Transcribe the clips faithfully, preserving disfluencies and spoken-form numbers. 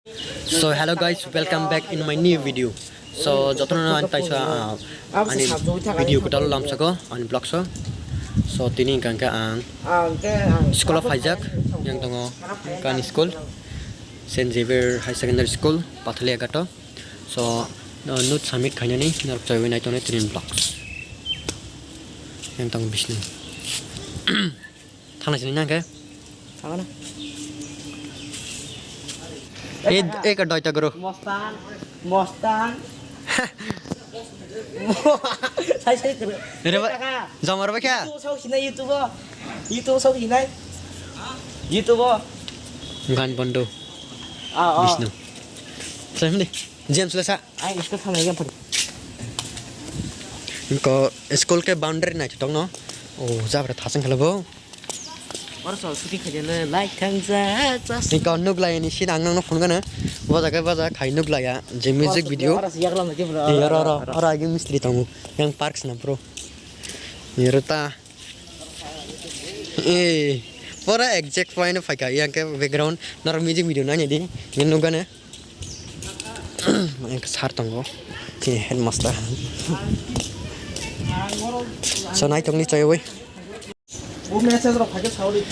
So hello guys, welcome back in my new video. So jotono ani taisa, ah, ani video kwtal lamsako ani vlog so. So tini hwnkha khe ang school o phaijak, yang tongo kani school, Saint Xavier High Secondary School, Pathalia Ghato. So, uh, note submit khainani norok chaiwi nai tongnai tini vlogs. Yang tongo bisni. Thangna sini nang khe? Thangna. Eh, eh, ka doita guru. Mostan, Mostan. Sai, sai, guru. Re ba, Taka. Jomar ba kya? YouTube sok sini YouTube o. YouTube sok sini. YouTube o. Gan bondo. Ah, ah. Bisnu. Sai, hindi. James lesa. Ai, school thangna yang phari. Ko school ke boundary nai tongno. O, jabra thasang khala bo. Oro so shooting khaijale, like thangja, just. Iko nuglai ni sini ang nangno phone gana. Baja ke baja khai nuglai ya, je music video. Oro si yaklam ke bro. Oro, oro, oro agi mistri tongo. Yang parks na bro. Yero ta. Eh, pura exact point phaika yang ke background nor music video nanya di. Yang nugana. Yang sar tongo. Ke headmaster. So nai tongni chai oi. O message rok phaikhe saudi.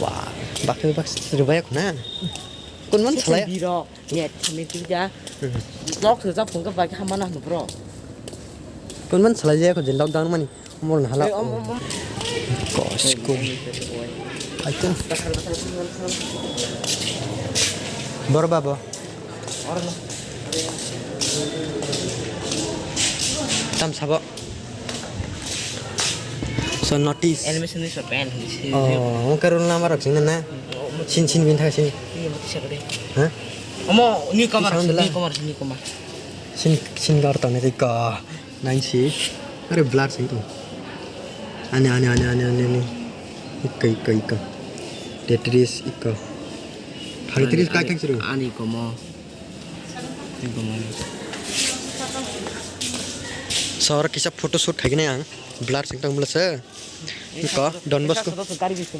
Wah, bakhe bak rwbayak na. Kunman salai. Biro, ye thimi tija. Lock se ja phungka bak hamana hnu bro. Kunman salai ya ko je lockdown mani. Mol na hala. Ko school. Aita. Bor babo. Tam sabo. So notice. Animation ni so pen. Oh, ungka roll number rok sing na. Sin sin bin thak sin. Ini mati siapa deh? Hah? Omo, newcomer, newcomer, newcomer. Sin sin gar tang ni ka. Nine six. Are blur sing tu. Ani ani ani ani ani ani. Ikka ikka ikka. Tetris ikka. Thirty three kai thang siru. Ani komo. Sor kisa photo shoot khaikhe ang blur sing tong mlase. Ko Don Bosco.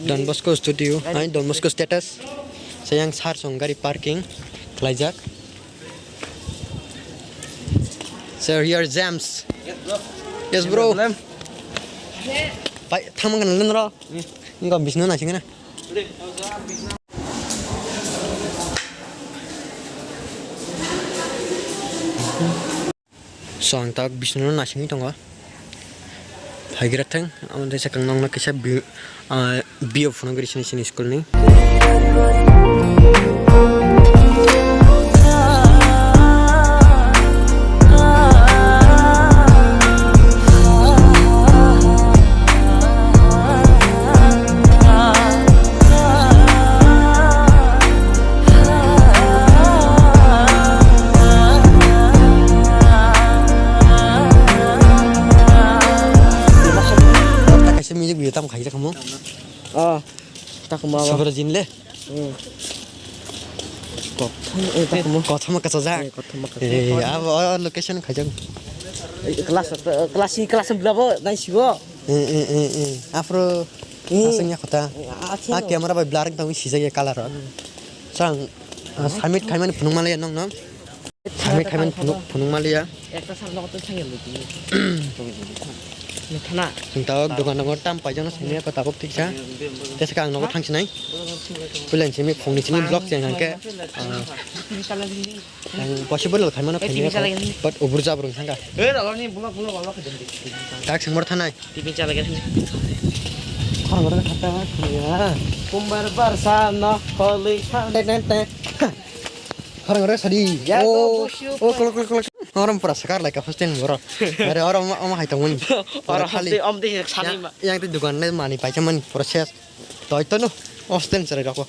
Don Bosco studio. Ai Don Bosco status. Sayang sar song gari parking khlaijak. Sir, here James. Yes bro. Pai thamang kan lendro. Ingo bisno na singana. So ang tak bisno na singwi tongo. Haigra thang, ang desa kang nong na kisa bi, ah, bio phone gari sini sini school ni. Kaisa music video tam khaijak kamo. Oh, tak mau. Sabra jin le. Hmm. Kothoma, eh, tak mau. Kothoma kachaja. Eh, kothoma kachaja. Eh, abo, oh, location khaijak. Eh, class, class, class bla bo, nai sibo. Eh, eh, eh, eh. Afro. Eh. Asing ya kota. Eh, asing. Ah, camera bai blurring tong sijak ya color. Hmm. Sang, ah, submit khaimani phunuk male nong nong. Khaimani, khaimani phunuk, phunuk maliya. Ekta sal nogo tei thangya lwi tini. Nukha na? Chwng tabuk dogan nogo tam paijano simi eko tabuk tiksa. Tei saka ang nogo thangsinai. Puila simi phungni simi vlog cheng hangke, ah, ang possible khaimano khaimaya ko. But ubur jabur wng thangka. Tak sengmor thanai. Khorang ore khata ya. Kumbar barsa no kholi kha. Te, te, te. Khorang ore sadi. Ya, oh, oh, oh, kolok, kolok, kolok. Orom pura sakar lai ka hostel boro. Are orom, om hai tongmani. Oro khali. Hostel, om de sani ma. Yang te dukan le mani paisa mani process. Toi to no. Hostel chwrai rokbo.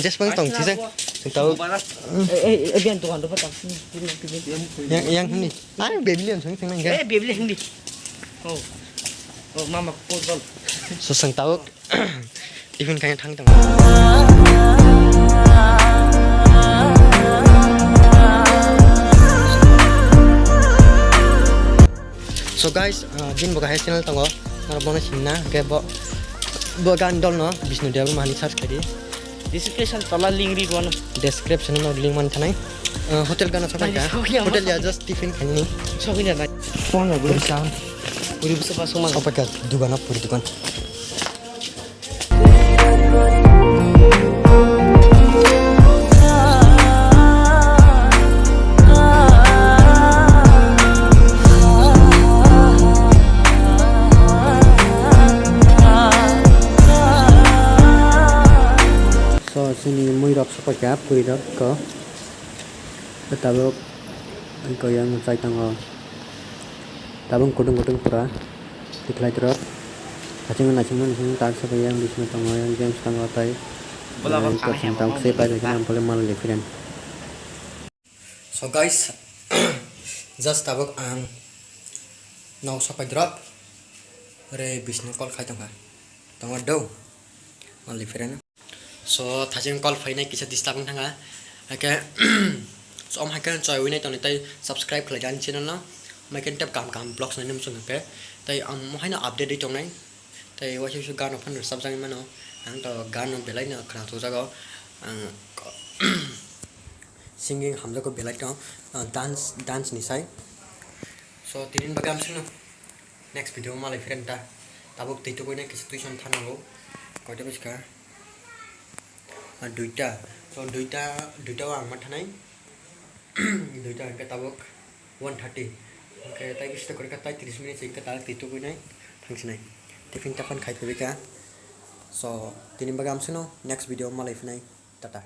Jespang tong sisa. Tau. Eh, eh, eh, bian tukang dopa tak. Yang, yang ni. Ah, baby lian sing sing nang. Eh, baby lian ni. Oh. Oh, mama, football. So, sang tabuk tiffin khaina thang tongo. So guys, uh, bini bo kahai channel tongo, norok bono sinna, hwnkhe bo, bo gan dol no Bishnu Debbarma hani search khaidi. Description tola link ri rwno. Description no link man thanai. Uh, hotel gana sokai ka. Hotel ya, just tiffin khaini. Sokai ya, nai. Phone ya, bro. Puri sa. Puri busa pa soma. Sopai ka dugano, puri dugan. So, chini mui rok sopai kha, puri rok ko. Tabuk ko yang chai tongo. Tabuk kutung kutung pura. Tikhlai rok. Haching naising naising tak sopai yang bising tongo, yang games tongo tai. Bola ko yang thang kathing yang tongo, mo se pai mo. Ang pole mal different. So guys, just tabuk ang nok sopai drop. Re Bishnu call khai tongkha. Tongo do. Only friend. So thajeng call phainai kisa disturb wng thanga. Hake so om hake choi winai toni tai subscribe khlai ani channel no. Mai ken tep kam kam vlogs nai num sung hake. Tai ang mo haino update ri tongnai. Tai waisa waisa gano phan rwchapjagwi mano. Ang to gano belai no khwnathokjago. Ang singing hamjago belai no, ah, dance, dance ni sai. So, tini bagwi amsukno next video malai phirani ta. Tabuk twi tubui nai kisa tuition thanago. Koita bwskha? Ah, duita. So, duita, duita o ang ma thanai. Duita hwnkhe tabuk one thirty. Hwnkhe tai bisingo kwrwikha tai tris minute hwnkhe tabuk twi tubui nai thangsinai. Tiffin tapan khai phaibaikha. So, tini bagwi amsukno next video malai phinai. Tata.